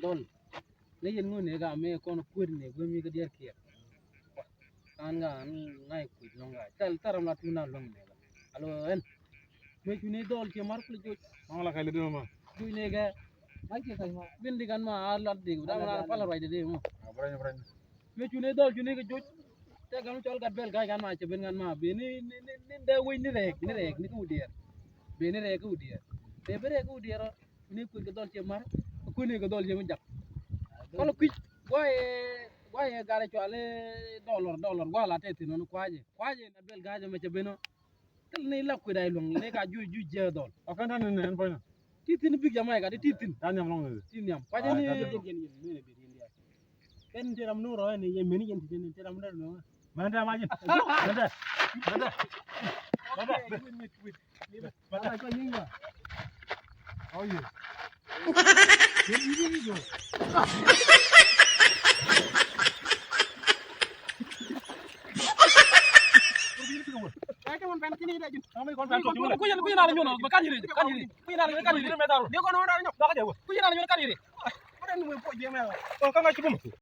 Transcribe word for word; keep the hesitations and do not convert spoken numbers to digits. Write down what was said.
Dɔl. Ni yɛn ŋun ni ga mi kɔn kuet ni guemi kä diɛr kiɛ. Kan ga an ŋa̱c kuec lɔŋ ga. Thɛl thɛl ram la tuun na luäŋ ni ga. Alo ɛn. Mëë cu ni dhɔl ciɛ mar kuli joc. Maŋ la kɛl di ma. Joc ni kɛ. Mac kiɛ kac ma. Bin di kan ma a lat di. Dam na pal ruac di di ma. A bräny bräny. Mëë cu ni dhɔl cu ni kɛ joc. Tɛ kan cɔl gat bɛl kac kan ma cɛ ben kan ma. Bi ni ni ni ni dee wec ni rɛɛk ni rɛɛk ni kä wä diɛɛr. Bi ni rɛɛk kä wä diɛɛr. Bi bi rɛɛk kä wä diɛɛr rɔ. Cu ni kuec kɛ dhɔl ciɛ mar. Kuec ni kɛ dhɔl ciɛ mi jak. Kɔn kuic. Guayɛ guayɛ gat cual i̱ dɔlɔr dɔlɔr guala tɛ thin ɔn kuacɛ kuacɛ na bɛl kac mɛ cɛ ben ɔ. Thil ni la kui̱da iluäŋ ni ka juc juc jiɛ dhɔl. Ɔ kɛn tani ni ɛn puɔ̱nyna. Ti thin bik jamai ka ti ti thin. Tani am lɔŋ ni. Ti niam. Kuacä ni. Kɛn ti ram nu rɔ ni yɛ meni yɛn ti ti ram nu rɔ. Mɛn tɛ ma jin. Mɛn tɛ. Mɛn tɛ. Mɛn tɛ. Mɛn tɛ. Mɛn tɛ. Mɛn tɛ.